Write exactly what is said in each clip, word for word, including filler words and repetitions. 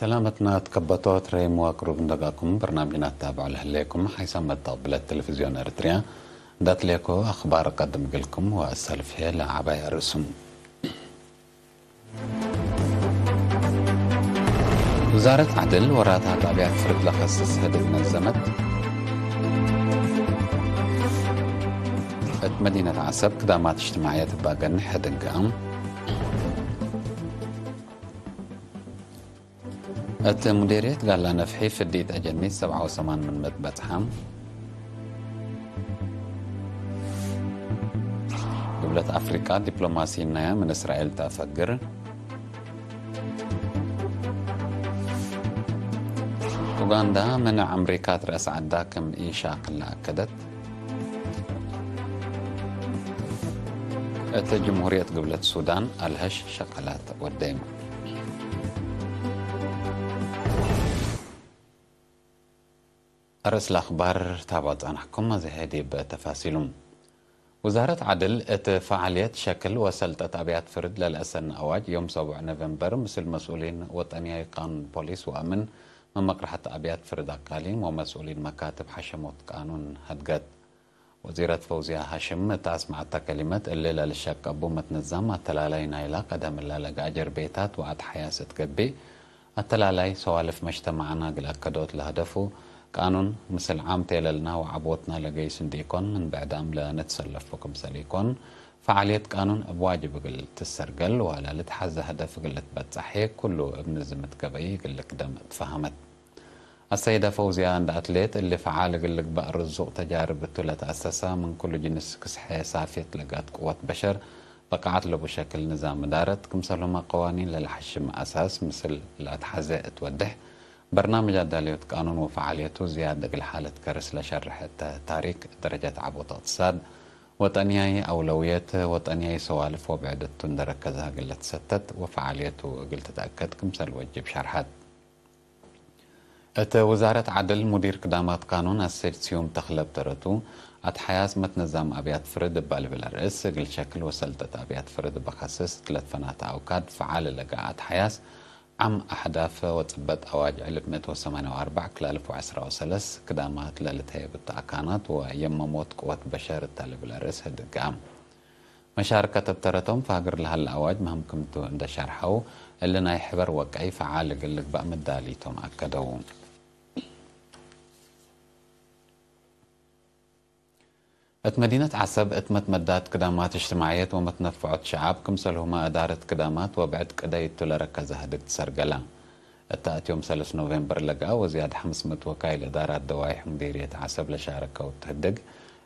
ሰላመትና ትከበቶ ትረይም ወቅሩብ እንደጋኩም በርናምጅና ትታብዑ ለህሌኩም ሓይሳም መተቅብለት ቴሌቪዝዮን ኤርትርያ ዳትሌኮ አኽባር ቀድም እግልኩም ወአሰልፍ ህዬ ለዐባይ አርእሱም። ውዛረት ዐድል ወራታት አብያት ፍርድ ለከስስ ህድግ ነዘመት። እት መዲነት ዐሰብ ክዳማት እጅትማዕየት እባ ገንሕ ህድግ ገአም። እት ሙዴርየት ጋላ ነፍሒ ፍዲት አጀኒት ሰብዓ ወሰማን ምንመ ትበጽሐ። ግብለት አፍሪቃ ዲፕሎማሲናያ ምን እስራኤል ተአፈግር። ኡጋንዳ፣ ምንዕ አምሪካ ትረአስ ዐዳ ክም ኢሻክል ለአከደት። እት ጅምሁርየት ግብለት ሱዳን አልሀሽ ሸቀላት ወደይም። አርእስ ለአኽባር ታብዖ ጸናሕኩም፣ አዜ ዲብ ተፋሲሉ። ውዛረት ዐድል እት ፈዓልየት ሸክል ወሰልጠት አብያት ፍርድ ለልአሰኒ አዋጅ፣ ዮም ሰቡዕ ኖቬምበር ምስል መስኡሊን ወጠንያይ ቃኑን ፖሊስ ወአምን፣ መመቅርሐት አብያት ፍርድ አቃሊም ወመስኡሊን መካትብ ሐሸሞት ቃኑን ሀድገት። ወዚረት ፈውዝያ ሃሽም እት አስመዐተ ከሊመት፣ እሊ ለልሸቅ እቡ መትንዛም አተላላይ ናይላ ቀደም እለ ለገአጀር ቤታት ወአትሐያስ እት ገብእ፣ አተላላይ ሰዋልፍ መጅተማዕና እግል አከዶት ለሀደፉ፣ ቃኑን ምስል ዓም ቴለልና ወዐቦትና ለገይስ እንዲኢኮን፣ ምን ብዕዳም ለንትሰለፎ ክምሰል ኢኮን፣ ፈዓልየት ቃኑን እብ ዋጅብ እግል ትሰርገል ወለልትሐዜ ሀደፍ እግል ልትበጸሕ ህዬ፣ ኩሉ እብ ንዝም እት ገበይ እግል ልክደም ትፈሀመት። አሰይደ ፈውዝያ እንደ አትሌት፣ እሊ ፈዓል እግል ልግበእ ርዙቅ ተጃርብ እቱ ለተአሰሰ፣ ምን ኩሉ ጅንስ ክስሐ ሳፍየት ለገአት ቅወት በሸር፣ በቃዐት ለቡ ሸክል ንዛም እዳረት፣ ክምሰልሁመ ቀዋኒን ለለሐሽም አሳስ ምስል ለአትሐዜ እት ወድሕ፣ በርናምጅ አዳልዮት ቃኑን ወፈዓልየቱ ዝያድ እግል ሓለት ከርስ ለሸርሕ እተ ታሪክ፣ ደረጀት ዐቦት እቅትሳድ ወጠንያይ፣ አውለውየት ወጠንያይ ሰዋልፍ ወብዕድ እቱ እንደ ረከዘ እግል ልትሰተት ወፈዓልየቱ እግል ትትአከድ ክምሰል ወጅብ ሸርሐት። እት ውዛረት ዐድል ሙዲር ክዳማት ቃኑን አሰይድ ስዩም ተኽለ እብ ተረቱ፣ አትሐያስ መትነዛም አብያት ፍርድ እባ ልብል አርእስ፣ እግል ሸክል ወሰልጠት አብያት ፍርድ እበ ከስስ እት ለትፈናተ አውካድ ፈዓል ለገአ አትሐያስ፣ ዓም አሕዳፍ ወጽበጥ አዋጅ እልፍ ምእት ወሰማንያ ወአርበዕ ክል አልፍ ወዐስራ ወሰለስ ክዳማት ለልትሀየብ እተ አካናት ወየመሞት ቅወት በሸር እተ ልብል አርእስ ህድግ ገአም። መሻርከት እብ ተረቶም ፋግር ለሀለ አዋጅ ምህም ክምቱ እንደ ሸርሐው፣ እሊ ናይ ሕበር ወቀይ ፈዓል እግል ልግበእ ምዳሊቶም አከደው። እት መዲነት ዐሰብ እት መትመዳት ክዳማት እጅትማዕየት ወመትነፈዖት ሸዓብ፣ ክምሰልሁመ እዳረት ክዳማት ወብዕድ ቅደይ እቱ ለረከዘ ህድግ ትሰርገለ። እት አትዮም ሰለስ ኖቬምበር ለገአ ወዝያድ ሐምስ ምእት ወካይል እዳራት ደዋይሕ ሙዲርየት ዐሰብ ለሻረከው እት ህድግ፣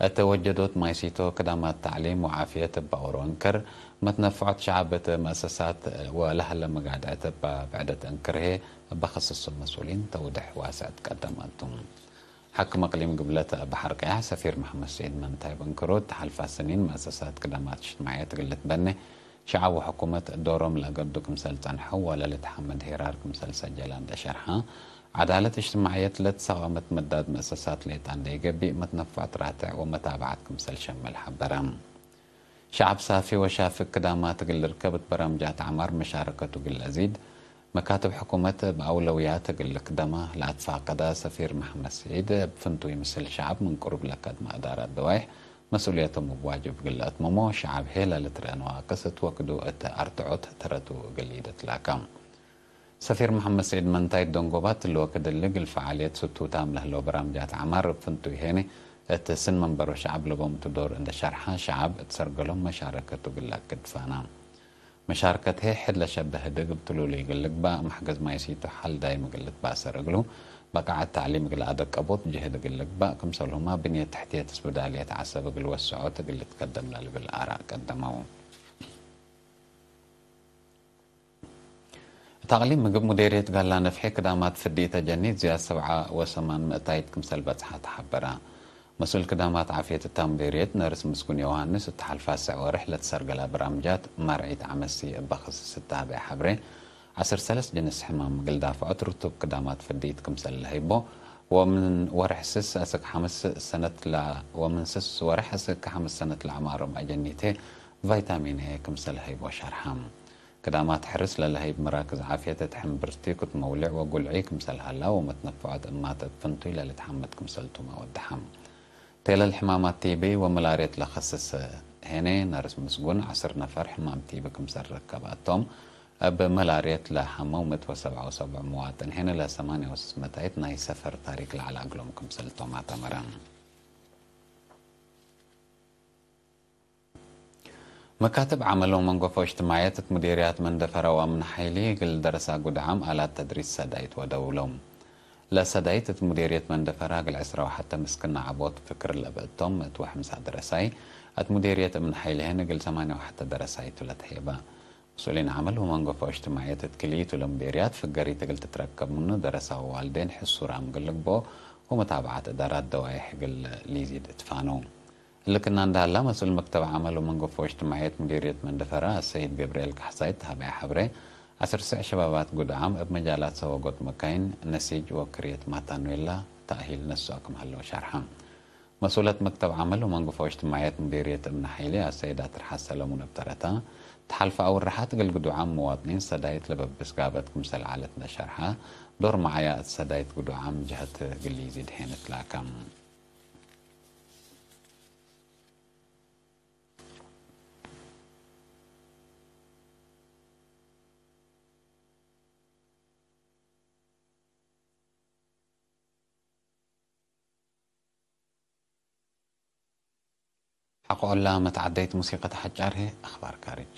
እት ወጀዶት ማይሲቶ ክዳማት ተዕሊም ወዓፍየት እብ አውሮ እንክር፣ መትነፈዖት ሸዐብ እት መአሰሳት ወለሀለ መጋድዐት እብ ብዕደት እንክር ህዬ እበ ከሰሶ መስኡሊን ተውድሕ ዋስዕ ትቀደመ ቱ። ሐክም አቅሊም ግብለት በሐር ቀያሕ ሰፊር መሐመድ ሰዒድ መንታይ እብ እንክሩ፣ እት ሐልፋ ሰኒን መአሰሳት ክዳማት እጅትማዕየት እግል ልትበኔ፣ ሸዐብ ወሕኩመት ዶሮም ለአገዱ ክምሰል ጸንሐው ወለልትሐመድ ሄራር ክምሰል ሰጀለ እንዴ ሸርሐ፣ ዐዳለት እጅትማዕየት ለትሰቀመት መዳድ መአሰሳት ሌጣ እንዴ ኢገብእ መትነፈዕት ራትዕ ወመታብዐት ክምሰል ሸምል ሐበረ። ሸዐብ ሳፊ ወሻፍግ ክዳማት እግል ልርከብ እት በራምጃት ዐማር መሻረከቱ እግል ለአዚድ፣ መካትብ ሕኩመት እብ አውለውያት እግል ልክደማ ለአትፋቀዳ ሰፊር መሐመድ ስዒድ፣ እብ ፍንቱይ ምስል ሸዐብ ምን ቅሩብ ለከድመ እዳራት ደዋይሕ መስኡልየቶም እብ ዋጅብ እግል ለአትምሞ፣ ሸዐብ ሄለ ልትረአ ነዋቅስ እት ወክዱ እት አርትዖት ተረቱ እግል ኢደትላከ። ሰፊር መሐመድ ስዒድ መንታይ፣ ደንጎባት እሊ ወክድ እሊ እግል ፈዓልየት ስቱታም ለህለው በራምጃት ዐማር እብ ፍንቱይ ሄኒ፣ እት ስን መንበሮ ሸዐብ ለቦምቱ ዶር እንደ ሸርሐ፣ ሸዐብ እት ሰርገሎም መሻረከቱ እግል ለአክድ ፋና። መሻርከት ህዬ ሕድ ለሸበህ ህድግ እብ ትሉሉይ እግል ልግባእ፣ መሕገዝ ማይሲቱ ሐል ዳይም እግል ልትባሰር እግሉ፣ በቃዐት ተዕሊም እግል አደቀቦት ጅህድ እግል ልግባእ፣ ክምሰልሁመ ብንየት ተሕትየት እስብዳልየት ዐሰብ እግል ወስዖት እግል ልትከደም ለልብል አራእ ቀደመው። እት አቅሊም ምግብ ሙዴርየት ጋላ ነፍሒ ክዳማት ፍዲት አጀኒት ዝያድ ሰብዓ ወሰማን ምእታይት ክምሰል በጽሐ ተሐበረ። መስኡል ክዳማት ዓፍየት እታ ሙዴርየት ነርስ ምስጉን ዮሃንስ፣ እት ሐልፋ ስዕ ወርሕ ለትሰርገላ በራምጃት መርዒት ዐመሲ እበ ክስስ እተ ሀበየ ሐብሬ፣ ዐስር ሰለስ ጅንስ ሕማም እግል ዳፍዖት ርቱብ ክዳማት ፍዲት ክምሰል ለሀይቦ፣ ወምን ወርሕ ስስ አስክ ሐምስ ሰነት ለ-፣ ወምን ስስ ወርሕ አስክ ሐምስ ሰነት ለአዕማሮም አጀኒቴ ቫይታሚን ኤ ክምሰል ሀይቦ ሸርሐ። ክዳማት ሕርስ ለለሀይብ መራክዝ ዓፍየት እት ሕምብርቲ ኩት መውልዕ ወጉልዒ ክምሰል ሀላ ወመትነፍዖት እማት እብ ፍንቱይ ለልትሐመድ ክምሰልቱመ ወደሐም። ቴለል ሕማማት ቲቢ ወመላርየት ለከስስ ሄነ ነርስ ምስጉን ዐስር ነፈር ሕማም ቲቢ ክምሰል ረከባቶም እብ መላርየት ለሐመው ምእት ወሰብዓ ወሰብዑ መዋጥን ሄነ ለሰማንያ ወስስ መታይት ናይ ሰፈር ታሪክ ለዐለ እግሎም ክምሰልቶም አተመረ። መካትብ ዐመል ወመንገፎ እጅትማዕየት እት ሙዴርያት መንደፈራ ወአምን ሐይሊ እግል ደረሳ ጉድዓም አላት ተድሪስ ሰዳይት ወደውሎም። ለሰዳይት እት ሙዴርየት መንደፈራ እግል ዕስራ ወሐተ ምስክና ዐቦት ፍክር ለብእቶም ምእት ወሐምሳ ደረሳይ፣ እት ሙዴርየት እምን ሐይሊ ህን እግል ሰማንያ ወሐተ ደረሳይ ቱ ለትሄበ። መስኡሊን ዐመል ወመንገፎ እጅትማዕየት እት ክልኢቱ ለሙዴርያት ፍገሪት እግል ትትረከብ ምኑ ደረሳ ወዋልዴን ሕሱራም እግል ልግብኦ ወመታብዓት እዳራት ደዋይሕ እግል ሊዚድ እትፋነው። እሊ ክና እንደ ሀላ፣ መስኡል መክተብ ዐመል ወመንገፎ እጅትማዕየት ሙዲርየት መንደፈራ አሰይድ ገብርኤል ካሕሳይ እት ሀበየ ሐብሬ፣ ዐስር ስዕ ሸባባት ጉድዓም እብ መጃላት ሰወጎት መካይን፣ ነሲጅ ወክርየት ማታኑዌላ ተእሂል ነስኦ ክም ሀለው ሸርሐ። መስኡለት መክተብ ዐመል ወመንገፎ እጅትማዕየት ሙዲርየት እምነ ሐይሌ አሰይድ አትርሐስ ሰለሙን እብ ተረታ፣ ተሓልፈ አውርሐት እግል ግዱዓም መዋጥኒን ሰዳይት ለበብስ ጋብአት ክምሰል ዐለት ለሸርሐ፣ ዶር መዓያ እት ሰዳይት ግዱዓም ጀህት እግል ኢዚድ ሄን እትላከም። ሐቆ እላ መትዓደይት ሙሲቀት ሐጫር ህዬ፣ አኽባር ካርጅ።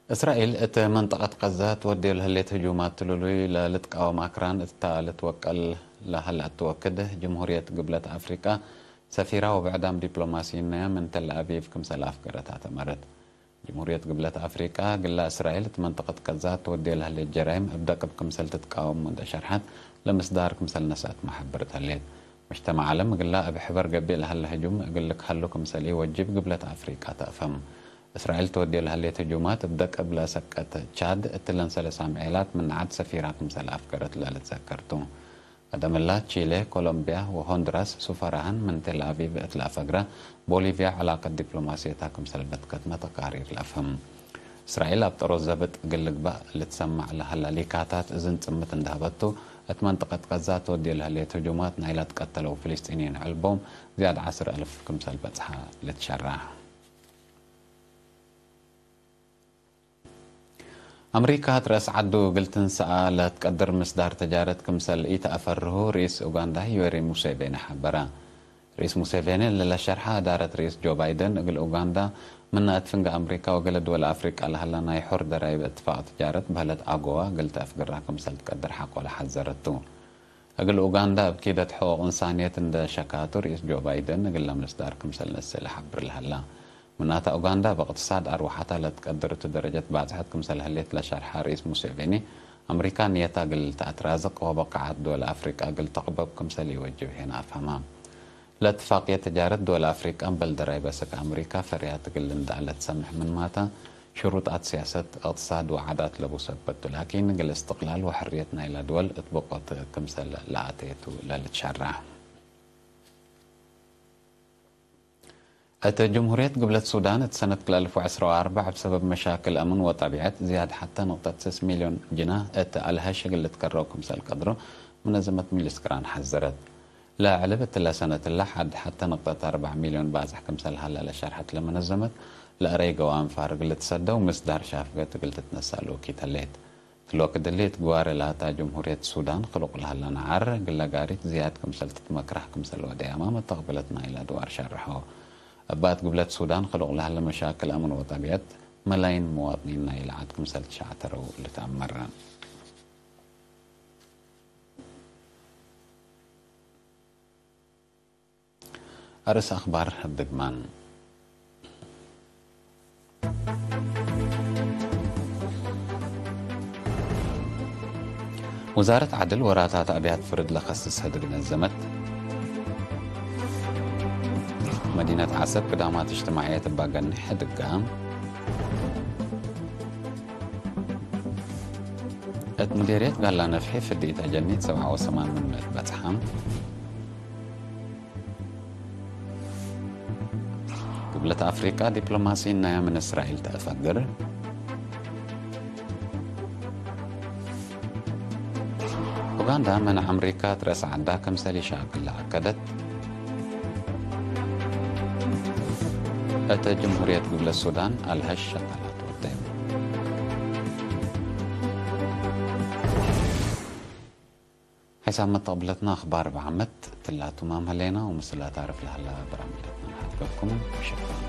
እስራኤል እት መንጠቀት ቀዛ ትወድዮ ለህሌት ህጁማት ትሉሉይ ለልትቃወም አክራን እተ ልትወቀል ለሀላቱ ወክድ፣ ጅምሁርየት ግብለት አፍሪቃ ሰፊራ ወብዕዳም ዲፕሎማሲይነያ ምን ተል አቪቭ ክምሰል አፍገረት አተመረት። ጅምሁርየት ግብለት አፍሪቃ፣ ግላ እስራኤል እት መንጠቀት ቀዛ ትወድዮ ለህሌት ጀራይም እብ ደቅብ ክምሰል ትትቃወም እንዴ ሸርሐት፣ ለምስዳር ክምሰል ነስአት መሐብርት ህሌት። ሙጅተመዕ ዐለም እግላ እብ ሕበር ገብእ ለሀለ ህጁም እግል ልክሀሉ ክምሰል ኢወጅብ ግብለት አፍሪቃ ተአፈም። እስራኤል ትወድዮ ለህሌት ህጁማት እብ ደቅብ ለሰቀት ቻድ እትለን ሰለስ አምዔላት ምንዓድ ሰፊራ ክምሰል አፍገረት ለልትዘከር ቱ። ቀደም እላ ቺሌ፣ ኮሎምብያ ወሆንዱራስ ሱፈራሀን ምን ቴል አቪቭ እት ለአፈግረ ቦሊቪያ ዕላቀት ዲፕሎማሲየታ ክምሰል በትከትመ ተቃሪር ለአፍህም። እስራኤል አብ ጠሮት ዘብጥ እግል ልግባእ ልትሰማዕ ለሀላ ሊካታት እዝን ጽምት እንዴ ሀበቱ፣ እት መንጠቀት ቀዛ ትወድዮ ለህሌት ህጁማት ናይላ ትቀተለው ፍልስጢንይን ዕልቦም ዝያድ ዐስር አልፍ ክምሰል በጽሐ ልትሸረሕ። አምሪካ እት ረአስ ዐዱ እግል ትንሰአ ለትቀድር ምስዳር ተጃረት ክምሰል ኢተአፈርሁ ርኢስ ኡጋንዳ ዩዌሪ ሙሴቬኒ ሐበረ። ርኢስ ሙሴቬኒ ለለሸርሐ እዳረት ርኢስ ጆ ባይደን እግል ኡጋንዳ ምነ እት ፍንገ አምሪካ ወገሌ ድወል አፍሪቃ ለሀላ ናይ ሑር ደራይብ እትፋቅ ትጃረት በህለት አጎዋ እግል ተአፍግራ ክምሰል ትቀድር ሐቆ ለሐዘረት ቱ። እግል ኡጋንዳ እብ ኪደት ሕቁቅ እንሳንየት እንዴ ሸካቱ ርኢስ ጆ ባይደን እግለ ምስዳር ክምሰል ነስእ ለሐብር ለሀላ። ምናተ ኡጋንዳ እብ እቅትሳድ አርወሐታ ለትቀድር እቱ ደረጀት ባጽሐት ክምሰል ህሌት ለሸርሐ ርኢስ ሙሴቬኒ፣ አምሪካ ንየታ እግል ተአትራዝቅ ወበቃዓት ድወል አፍሪቃ እግል ተቅበብ ክምሰል ኢወጅብ ሄን አፍሀማ። ለእትፋቅየት ተጃረት ድወል አፍሪቃ እምበል ደራይ በሰክ አምሪካ ፈርያት እግል ልንደአ ለትሰምሕ ምንማታ፣ ሽሩጣት ሲያሰት፣ እቅትሳድ ወዓዳት ለቡ ሰበት ቱ፣ ላኪን እግል እስትቅላል ወሕርየት ናይላ ድወል እት ብቆት ክምሰል ለአቴ ቱ ለልትሸረሕ። እት ጅምሁርየት ግብለት ሱዳን እት ሰነት ክልኤ አልፍ ወዐስራ ወአርበዕ እብ ሰበብ መሻክል አምን ወጠቢዐት ዝያድ ሐተ ንቅጠት ስስ ሚልዮን ጅናህ እት አልሀሽ እግል ልትከረው ክምሰል ቀድሮ መነዘመት ሚሊስ ቅራን ሐዘረት። ለዕልብ እትለ ሰነት እለ ሐድ ሐተ ንቅጠት አርበዕ ሚልዮን ባጽሕ ክምሰል ሀለ ለሸርሐት ለመነዘመት፣ ለአረይገው አንፋር እግል ልትሰደው ምስዳር ሻፍገት እግል ትትነሰእ ለወኪት ህሌት። እት ለወክድ እሊ እት ግዋሬ ላታ ጅምሁርየት ሱዳን ክሉቅ ለሀለ ነዓር እግለ ጋሪት ዝያድ ክምሰል ትትመክረህ ክምሰል ወደያመ መተቅብለት ናይለ አድዋር ሸርሖ። እባት ግብለት ሱዳን ክሉቅ ለሀለ መሻክል አምን ወጠቢዐት መላይን መዋጥኒን ናይለ ዐድ ክምሰል ትሸዕተረው ልትአመር። አርእስ አኽባር እብ ድግማን። ውዛረት ዐድል ወራታት አብያት ፍርድ ለከስስ ህድግ ነዘመት። መዲነት ዐሰብ ቅዳማት እጅትማዕየት እባ ገንሕ ህድጋ። እት ምዴርየት ጋላ ነፍሒ ፍድኢት አጀኒት ሰብዓ ወሰማን ምንመ በጽሐም። ግብለት አፍሪቃ ዲፕሎማሲን ናያ ምን እስራኤል ተአፈግር። ኡጋንዳ መናሕ አምሪካ እት ረአስ ዐዳ ክምሰል ኢሻቅል ለአከደት። እተ ጅምሁርየት ግብለት ሱዳን አልሀሽ ሸቃላት ወደዩ። ሐይሳም መተቅብለትና አኽባር በዓመት ትላቱ ማም ሀሌና ወምስል አታርፍ ለሀላ በራምጀትና ለሐድገኩም ሽክረን።